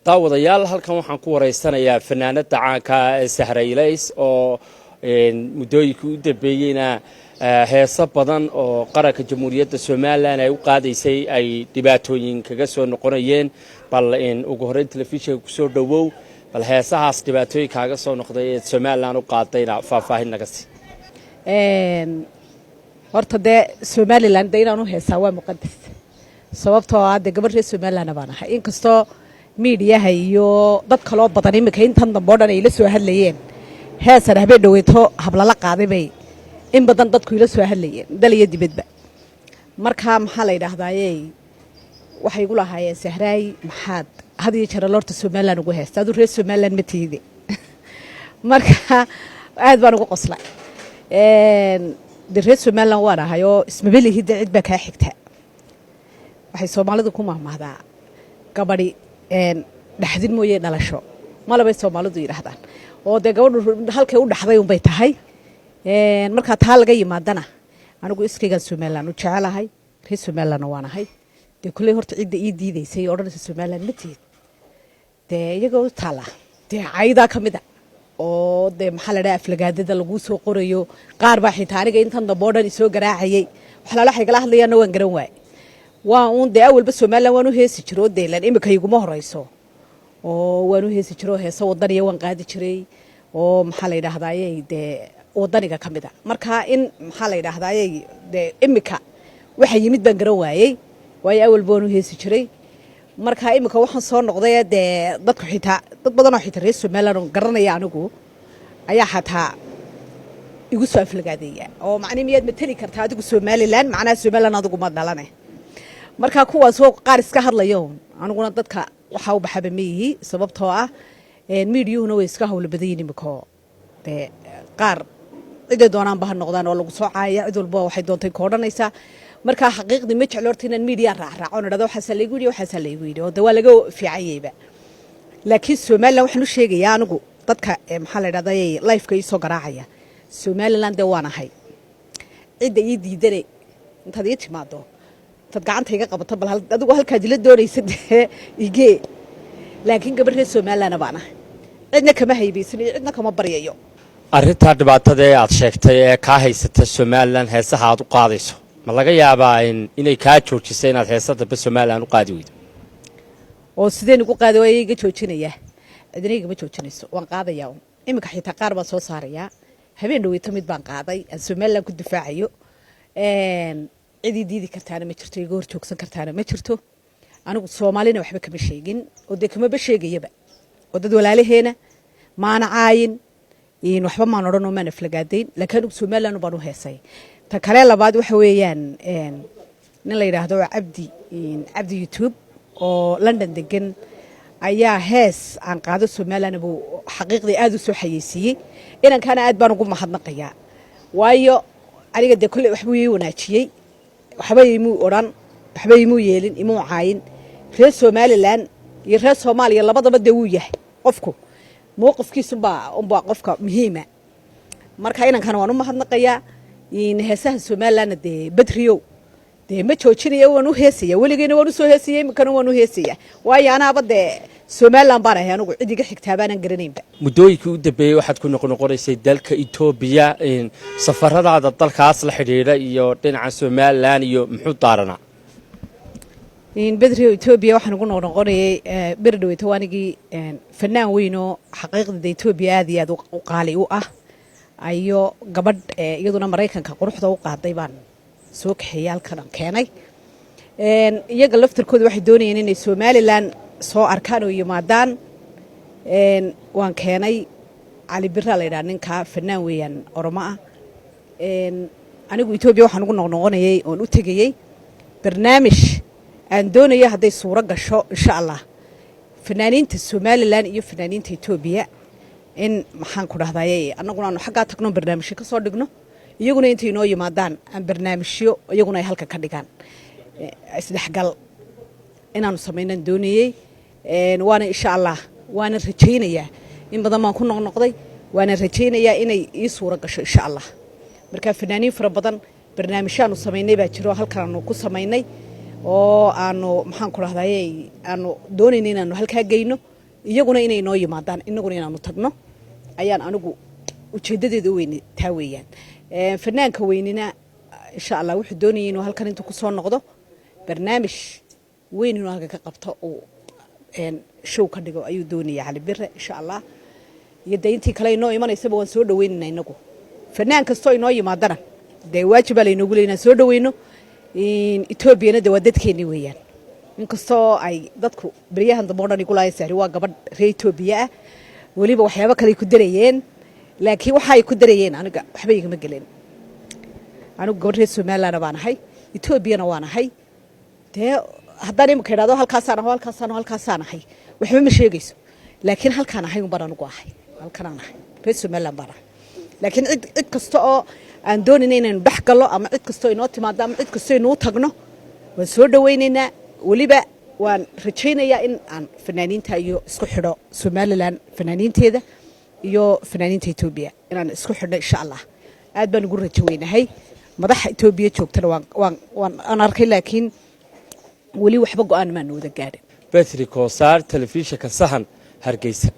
Daawadayaal, halkan waxaan ku waraysanayaa fanaanada caanka Sahra Ilays oo muddooyinkii u dambeeyeyna heeso badan oo qaranka Jamhuuriyadda Somaliland ay u qaadaysay ay dhibaatooyin kaga soo noqonayeen. Bal ugu horreyn telefishinka kusoo dhowow. Bal heesahaas dhibaatooyin kaaga soo noqday ee Somaliland u qaadayna faahfaahin naga sii. Horta dee Somaliland de inaan u heesaa waa muqadas, sababtoo ah dee gabadh reer Somalilandna baan ahay, inkastoo miidiyaha iyo dad kaloo badan iminka intan dambe o dhan ay ila soo hadlayeen. Heesan habeen dhaweyto hablala qaaday bay in badan dadku ila soo hadlayeen, dal iyo dibadba. Marka maxaa la yidhaahdaaye, waxay igu lahaayeen: "Sahraay, maxaad had iyo jeer horta Somaliland ugu heesta? Aduu reer Somaliland ma tihide." Marka aad baan ugu qoslay. De reer Somaliland waan ahay oo ismabelihi de cid baa kaa xigta. Waxay Soomaalidu ku mahmahdaa gabadhi dhaxdin mooye dhalasho malabay Soomaalidu yidhaahdaan, oo dee gabadhu halkay u dhaxday unbay tahay. Markaa taa laga yimaadana, anigu iskaygaan Somaliland u jecelahay, reer Somalilandna waan ahay. Dee kolley horta cidda ii diidaysay oo odhanaysa "Somaliland ma tihid", dee iyagoo u taalla. Dee caydaa ka mid a oo dee maxaa la dhaha, aflagaadada laguu soo qorayo. Qaar baa xitaa aniga intan dambe oo dhan isoo garaacayay. Waxlaala waxay kala hadlayaanna waan garan waaye. Waa uun dee awalba Somaliland waan u heesi jiro, oo deelan imika iguma horeyso oo waan u heesi jiro. Heeso wadaniya waan qaadi jiray oo maxaa la yidhaahdaaye, dee wadaniga ka mid a. Marka in maxaa la yidhaahdaaye, dee imika waxa yimid baan garan waayey, waayo awalba waan u heesi jiray. Marka imika waxaan soo noqday dee dadku xitaa dad badan oo xitaa reer Somaliland oo garanaya anigu ayaa xataa igu soo aflagaadeeya oo macnii "Miyaad mateli kartaa adigu Somaliland? Macnaha Somaliland adigu ma dhalane." Marka kuwaas oo qaar iska hadlayo, aniguna dadka waxaa u baxaba ma yihi, sababtoo ah miidiyuhuna way iska hawlo badan yihin imika. Dee qaar ciday doonaanba ha noqdaan oo lagu soo caaya, cid walba waxay doontay ka odhanaysaa. Marka xaqiiqdii ma jeclo horta inaan miidiya raacraaco, idhahdo "Waxaasaa laygu yidhi, waxaasaa laygu yidhi", oo de waa laga fiicanyayba. Laakiin Somaliland waxaan u sheegayaa anigu dadka maxaa la dhahday live-ka ii soo garaacaya, Somaliland dee waan ahay. Cidda ii diidane, intaad ii timaado, intaad gacanta iga qabato, bal adigu halkaad ila doonaysa dee igee. Laakiin gabadh reer Somalilandna baan ahay, cidna kama haybaysanayo, cidna kama baryayo. Arrintaa dhibaatada ee aad sheegtay ee kaa haysata Somaliland heesaha aad u qaadayso, ma laga yaabaa inay kaa joojisa inaad heesa dambe Somaliland u qaadi weydo? Oo sideen ugu qaadi waaya? Iga joojinayaa? Cidina igama joojinayso, waan qaadayaa un. Iminka xitaa qaar baan soo saarayaa. Habeen dhaweyto mid baan qaaday aan Somaliland ku difaacayo. Cidii diidi kartaana ma jirto, iga hor joogsan kartaana ma jirto. Anigu Soomaalina waxba kama sheegin, oo dee kamaba sheegayaba, oo dad walaalaheena maana caayin, waxba maan odhan oo maan aflagaadayn, laakiin anigu Somaliland baan u heesay. Ta kale labaad waxa weeyaan nin la yidhaahdo Cabdi YouTube oo London degan ayaa hees aan qaado Somaliland buu xaqiiqdii aad u soo xayeysiiyey. Inankaana aad baan ugu mahadnaqayaa, waayo aniga dee kolley waxbuu ii wanaajiyey. Waxba imuu odhan, waxba imuu yeelin, imuu caayin. Reer Somaliland iyo reer Soomaaliya labadaba dee wuu yahay qofku, mowqifkiisunbaa unbaa qofka muhiima. Marka inankana waan u mahadnaqayaa. Heesaha Somalilandna dee Badriyow dee ma joojinaya, waan u heesaya. Weligeyna waan usoo heesaya, iminkana waan u heesaya, waayo anaaba dee Somaliland baan ahay anigu, cid iga xigtaa baanan garanaynba. Muddooyinkii u dambeeyey waxaad ku noqnoqonaysay dalka Etoobiya. Safaradaada dalkaas la xidhiidha iyo dhinaca Somaliland iyo muxuu daaranaa? Bedrio, Etoobiya waxaan ugu noqnoqonayay beri dhaweyto waanigii fanaan weyn oo xaqiiqda Etoobiya aad iyo aad u qaali u ah ayo gabadh iyaduna Maraykanka quruxda u qaaday baan soo kaxeeyey, halkan aan keenay. Iyaga laftarkooda waxay doonayeen inay Somaliland soo arkaan oo yimaadaan. Waan keenay. Cali Biraa la yidhaha ninka, fanaan weeyaan Oromo ah. Anigu Etoobiya waxaan ugu noqnoqonayay oon u tegayey barnaamij aan doonayo, hadday suuro gasho insha Allah, fanaaniinta Somaliland iyo fanaaniinta Etoobiya in maxaan ku dhahdaye, annaguna aanu xaggaa tagno, barnaamijyo ka soo dhigno, iyaguna intay inoo yimaadaan aan barnaamijyo iyaguna ay halka ka dhigaan, isdhexgal inaanu samaynaan doonayey. Waana insha Allah, waana rajaynayaa. In badan baan ku noqnoqday, waana rajaynayaa inay ii suuro gasho insha Allah. Marka fanaaniin fara badan barnaamijyaanu samaynay baa jiro, halkan aanu ku samaynay oo aanu maxaan ku dhahdaye, aanu doonayna inaanu halkaa geyno. Iyaguna inay inoo yimaadaan, inaguna inaanu tagno ayaan anigu ujeedadeeda u weyne taa weeyaan. Fanaanka weynina insha Allah wuxuu doonayay inuu halkan intuu kusoo noqdo barnaamij weyn inuu halkan ka qabto, uu show ka dhigo ayuu doonaya Cali Bire insha Allah. Iyo dee intii kale inoo imanaysaba waan soo dhaweynayna inagu. Fanaan kastoo inoo yimaadana dee waajib baa laynoogu leey inaan soo dhaweyno. Etoobiyana de waa dadkeennii weeyaan, inkastoo ay dadku beryahan dambe o dhan igu lahayn Sahri waa gabadh reer Etoobiya ah, weliba waxyaabo kale ay ku darayeen, laakiin waxa ay ku darayeen aniga waxba igama gelin. Anigu gabadh reer Somalilandna baan ahay, Etoobiyana waan ahay. Dee haddaan imika idhahdo halkaasaan aho, halkaasaan aho, halkaasaan ahay, waxba ma sheegayso. Laakiin halkaan ahay unbaan anigu ahay, halkanaan ahay, reer Somaliland baan ahay. Laakiin cid kasta oo aan doonayna inaynu dhex gallo ama cid kastoo inoo timaado ama cid kastoo inuu tagno, waan soo dhawaynaynaa. Weliba waan rajaynayaa in aan fanaaniinta iyo isku xidho Somaliland fanaaniinteeda iyo fanaaniinta Etoobiya inaan isku xidhno insha Allah. Aad baan ugu rajo weynahay. Madaxa Etoobiya joogtana waan aan arkay, laakiin weli waxba go-aan maanu wada gaadhin. Betri Koosaar, telefishinka Sahan, Hargeysa.